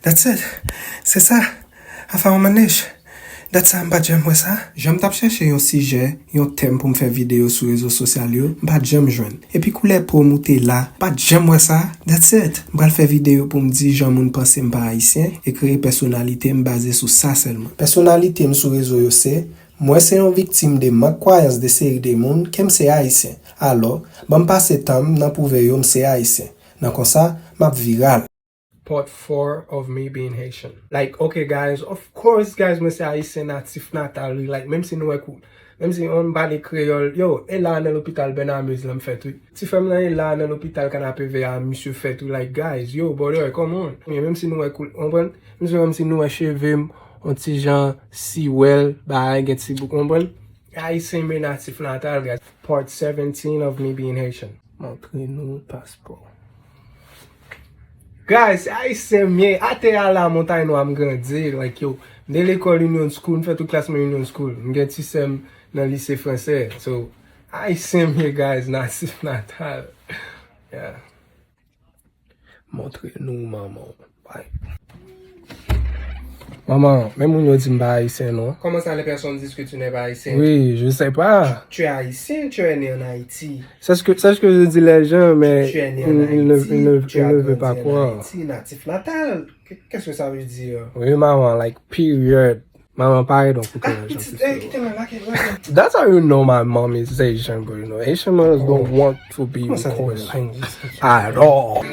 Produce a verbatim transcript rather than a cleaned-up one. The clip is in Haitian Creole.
That's it. Se sa. I found my niche. That's it, m pa t janm wè sa. Jan m t ap chèche yon sijè, yon tèm pou m fè videyo sou rezo sosyal yo, m pa t janm jwenn. Epi koulè po m ou te la, m pa t janm wè sa. That's it. M pral fè videyo pou m di jan moun panse m pa ayisyen e kreye pèsonalite m baze sou sa sèlman. Pèsonalite m sou rezo yo se, mwen se yon viktim de mank kwayans de seri de moun ke m se ayisyen. Alò, ban m pase tan m nan pwouve yo m se ayisyen. Nan konsa, m ap viral. Part four of me being Haitian. Like, okay, guys, of course, guys, mwen se ayisyen natif natal, wi. Like, menm si nou wè kou, menm si on pale kreyòl, yo, e la nan lopital Bernard Muse la m fèt, wi. Ti frè m nan e la nan lopital Kanapevè a, misye fèt, wi. Like, guys, yo, brother, come on. Men menm si nou wè kou, konprann? Menm si, menm si nou wè cheve m, on ti jan siwèl, bagay, gen ti bouk, konprann? Ayisyen men natif natal, guys. Part seventeen of me being Haitian. Montre nou paspò. Guys, se ayisyen m ye. Atè a la, Montay Nwa m grandi. Like, yo, m te lekòl Union School, m fè tout klas mwen Union School. M gen ti sè m nan lise fransè. So, ayisyen m ye, guys, natif natal. Yeah. Montre nou manman w. Manman, men moun yo di m pa ayisyen non. Comment ça, les personnes disent que tu n'es pas haïtien? Oui, je sais pas. Tu es haïtien, tu es né en Haïti. C'est ce que, c'est ce que je dis les gens, mais ils, ils ne, ils ne, ils ne veulent pas croire. Tu as grandi en Haïti, natif natal. Qu'est-ce que ça veut dire? Oui, maman, like, period. Maman, pare donk pou kè. That's how you know my mom is Asian, bro. You know, Asian mothers don't want to be recorded at all.